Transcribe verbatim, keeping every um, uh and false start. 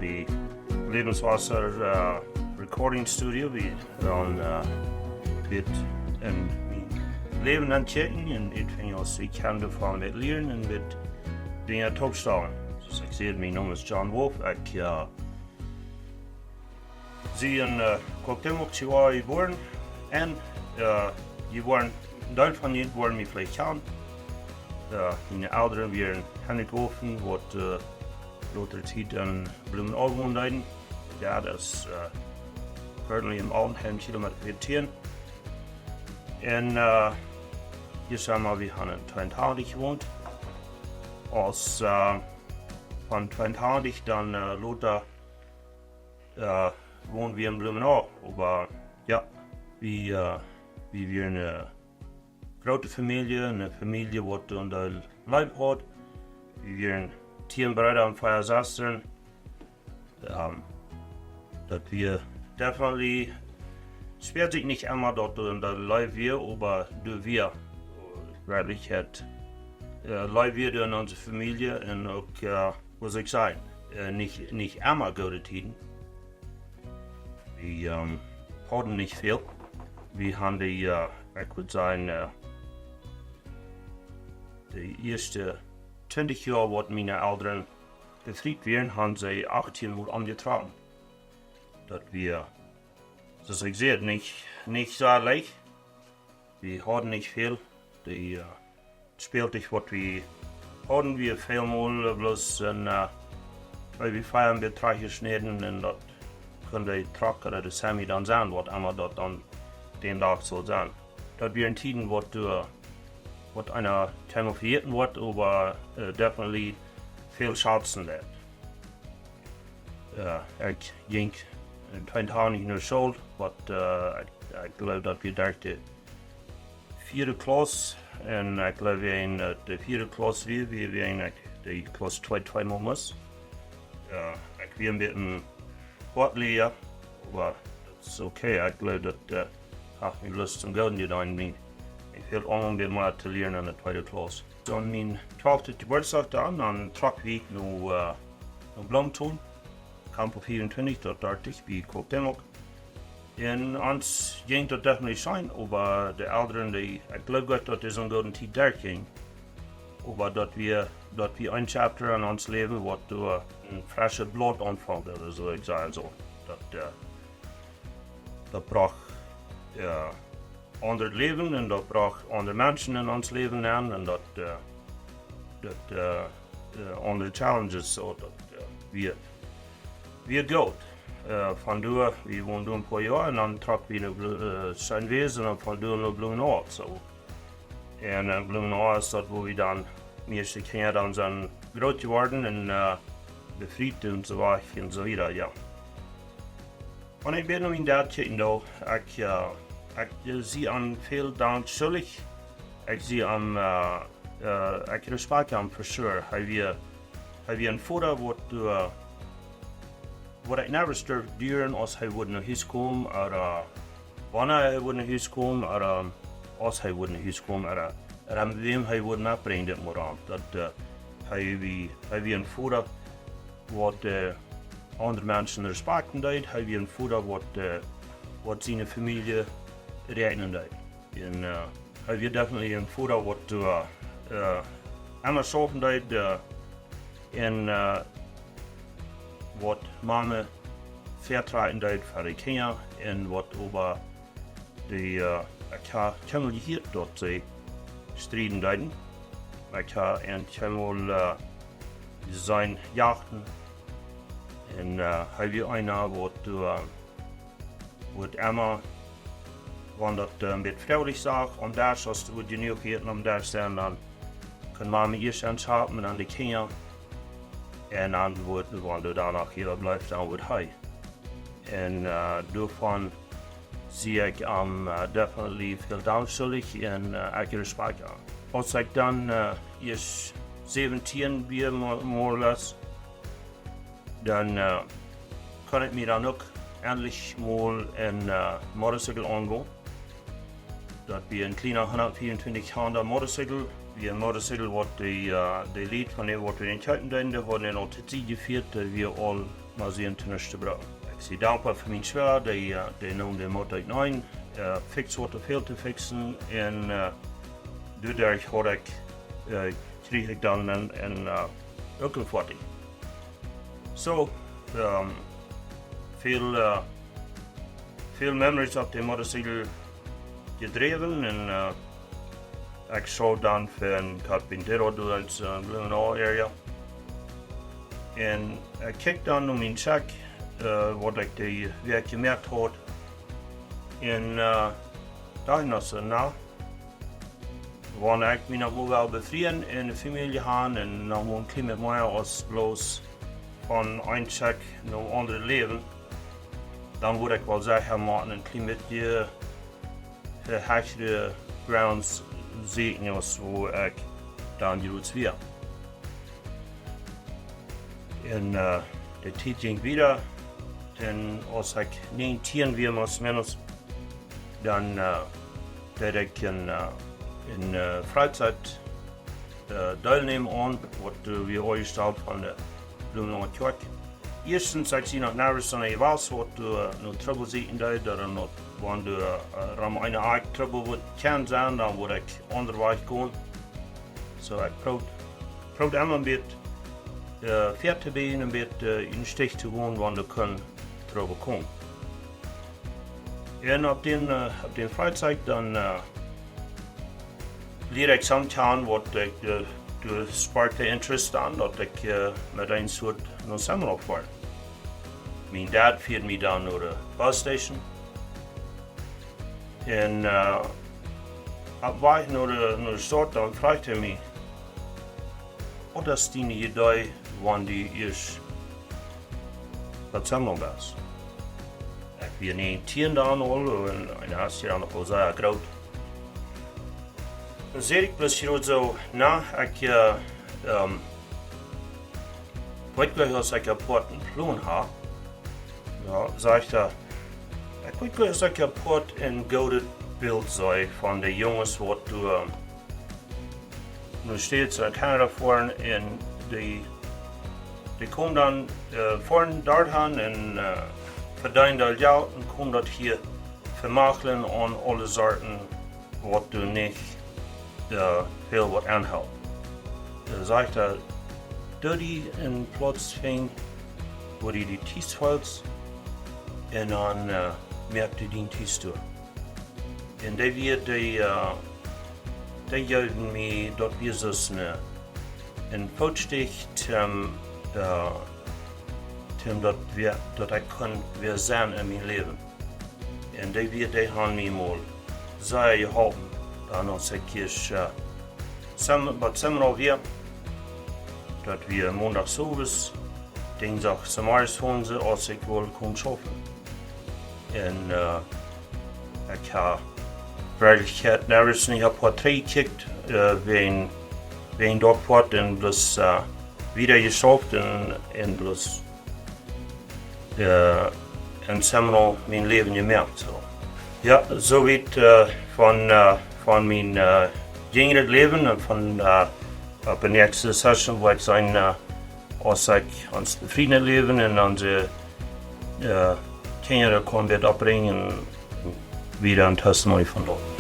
Bie Lebenswasser äh, Recording Studio, wie dan äh, dit en Läwen aunchecken un ekj fing aus ekj kaun doavon waut lieren un waut Dinja toopstalen. Soo aus ekj säd, mien Nomen es John Wolf. Ekj äh, sie en äh, Cuauhtémoc, Chihuahua jebuaren. Un äh, jie woaren, een Deel von junt woaren mie veleicht kjanen. Äh, miene Elren wieren Henrik Wolfen, waut äh, lota Tiet en Blumenau wonen deeden. Daut es äh, currently em Altenheim, Kilometer vieetieen. Un äh, hia sent wie, wie haben en Tweeentachentich jewoont. Aus äh, von Tweeentachentich dan äh, lota äh, wonen wie en Blumenau. Oba jo, wie, äh, wie wieren ne groote Famielje, ne Famielje waut doa een Deel Leew haud. Wie wieren tieen Breeda un fief Sestren. Ähm, daut wia definitely, spieed sikj nich emma daut doa een Deel Leew wia, oba doa wia werkjlich äh, Leew wia doa en onse Famielje un uk, äh, mott ekj sajen, äh, nich, nich emma goode Tieden. Wie ähm, hauden nich väl. Wie haben dee, äh, ekj wudd sajen, äh, de ieeschte twintich Joa waut miene Elren befriet wieren, haben see achtieen Mol omjetrocken. Daut wia, soo aus ekj säd, nich, nich soo leicht. Wie hauden nich väl. Dee äh, spieed sikj waut wie hauden, wia väl Mol äh, bloos en äh, maybe fief Bäträge jeschnäden un daut kunn de Truck ooda de Semi dan sennen, waut emma daut dan dän Dach sull sennen. Daut wieren Tieden waut äh, waut eena kjeenmol vejäten woat, oba äh, definitely väl schazen deit. Äh, ekj jinkj en Tweeentachentich no School, waut äh, ekj, ekj jleew daut wia derch de vieede Klauss. Un ekj jleew en äh, de vieede Klauss wia, wia, wia en ekj de Klauss twee tweemol must. Jo, ekj wia een bät een Hoatläaja, oba daut es okay. Ekj jleew daut äh, haft mie bloos toom Gooden jedonen. Mie, mie fält aul een bät mea to lieren en de tweede Klauss. Dan mien twalfta Jeburtsdach dan, dan trock wie no, äh, no Blumenthal, Campo vieruntwintich, daut doa dicht bie Cuauhtémoc. Un ons jinkj daut definitely scheen, oba de Elren, dee, ekj jleew nich daut dee soone goode Tiet derchjinjen. Oba daut wia, daut wia een Chapter en ons Läwen, waut doa een freschet Blaut aunfunk, ooda soo, ekj saj soo. Daut äh, daut brocht äh, aundret Läwen un daut brocht aundre Menschen en ons Läwen aun un daut, äh, daut äh, äh, aundre Challenges, soo daut äh, wia, wia goot. Äh, von doa, wie wonden doa een poa Joa un dan trock wie no Blu-, äh, Seinwäsen un von doa no Blumenau, soo. Un äh, Blumenau es daut, wua wie dan, mie es de Kjinja dan sent groot jeworden un äh, befriet un soo wieda un soo wieda, jo. Wan ekj bät no mien Dad kjikjen doo, ekj, äh, ekj äh, sie am väl Dank schuldich. Ekj sie am, äh, äh, ekj respect am for sure. Hee wia, hee wia een Voda waut äh, waut ekj never durf dieren aus hee wudd no Hus komen, ooda wanea hee wudd no Hus komen, ooda aus hee wudd no Hus komen, ooda, ooda wäm hee wudd metbrinjen dit Morant. Daut äh, hee wia, hee wia een Voda waut äh, aundre Menschen respecten deed. Hee wia een Voda waut äh, waut siene Famielje räakjnen deed. Un äh, hee wia definitely een Voda waut äh, äh, emma schaufen deed äh, un äh, waut Mame väatrakjen deed fa de Kjinja un waut oba dee, äh, ekj ha kjeenmol jehieet daut see strieden deeden. Ekj ha an kjeenmol äh, jeseenen jachten. Un äh, hee wia eena waut äh, waut emma, wan daut äh, een bät frolich sach, aum Desch, aus doa wudd jenuach Äten aum Desch sennen, dan kunn Mame ieescht aunschaufen un dan de Kjinja. Un dan wudd, wan doa dan noch äwa bleef, dan wudd hee. Un äh, doavon sie ekj am äh, definitely väl Dank schuldich un äh, ekj respect am. Aus ekj dan äh, ieescht säwentieen wia, more, more or less, dan äh, kunn ekj mie dan uk endlich mol een äh, Motorcycle aungonen. Daut wia een kjliena hundatvieruntwintich Honda Motorcycle. Wia een Motorcycle waut dee, äh, dee Lied von däm waut wie dän kjeepen deeden, dee hauden dän aul to Sied jefieet, dee wia aul mau sien Tennischte bra. Ekj sie dankboa fa mienen Schwäa, dee, äh, dee neem de Moot en, äh, fix waut doa fält to fixen. Un, äh, doaderch haud ekj, äh, kjrieech ekj dan een, een, äh, Ökelfoatich. Soo, ähm, väl, äh, väl memories opp de Motorcycle jedräwen un, äh, ekj schauf dan fa een carpintero doa en, äh, Blumenau area. Un ekj kjikj dan no mien Check, äh, waut ekj dee Wäakj jemoakt haud. Un, äh, doa noch soo, na, wan ekj mie noch mol well befrieen un eene Famielje han un noch mol een kjlien bät mea aus bloos von een Check no aundre läwen, dan wudd ekj woll secha mau een kjlien bät, äh, fa hechre grounds sieekjen aus woo ekj dan jrods wia. Un, äh, de Tiet jinkj wieda. Un aus ekj näajentieen wia, más o menos, dan, äh, deed ekj een, äh, een, äh, Freizeit, äh, deelnämen aun, waut, äh, wia aunjestalt von de Blumenauer Kjoakj. Ieeschtens, ekj sie noch nervous aun de Wals, waut, äh, no Trubbel sieekjen deed, ooda no, wan doa, äh, rom eene Akj Trubbel wudd kjennen sennen, dan wudd ekj aundawäajes gonen. Soo, ekj proowd, proowd emma een bät, äh, fäa to bliewen, een bät, äh, em Stich to gonen, wan doa kunn Trubbel komen. Un opp dän, äh, opp dän Freizeit dan, äh, lieed ekj somehow waut ekj, äh, doa spark de interest aun, daut ekj, äh, met een Soot no Seminole foa. Mien Dad fieed mie dan no de Bus Station. Un, äh, opp Wajch no de, no de Staut, dan fruach hee mie: "Waut es diene Idee, wan du ieescht bie Seminole best?" Ekj wia näajentieen dan aul, un, un hee es dan uk aul sea groot. Dan säd ekj bloos hia soo: "Na, ekj, äh, ähm, weet nich, aus ekj een poat een Plon hab." Jo, sajcht hee, ekj weet nich, aus ekj een poat een goodet Bilt see von de Junges, waut doa, ähm, no States un Canada foaren, un dee, dee komen dan, äh, foaren doahan un, äh, vedeenen doa Jelt un komen daut hia vemacheln aun aule Sorten, waut doa nich, äh, väl waut aunhelt. Äh, sajcht hee, doo die een Plauz finjen, wua du die tus feelst, un dan, äh, moak die dien Tus doa. Un dee wia dee, äh, dee jeewen mie, daut wia soo een, een Footstich, ähm, äh, toom daut wia, daut ekj kunn wäa sennen en mien Läwen. Un dee wia, dee han mie mol sea jeholpen. Dan aus ekj ieescht, äh, Sem-, bie Seminole wia, daut wia Mondach sowes, Dinjsdach zemorjes von see, aus ekj wull komen schaufen. Un, äh, ekj hab werkjlich nich, hab waut trigjjekjikjt, äh, wäajen, wäajen daut Poat un bloos, äh, wieda jeschauft un, un bloos, äh, en Seminole mien Läwen jemoakt, soo. Jo, soo wiet, äh, von, äh, von mien, äh, jinjret Läwen un von, äh, opp de näakjste Session woa ekj seenen, äh, aus ekj ons befriet läwen un onse, äh, Kjinja kjennen oppbrinjen, wieda een Testimony von daut.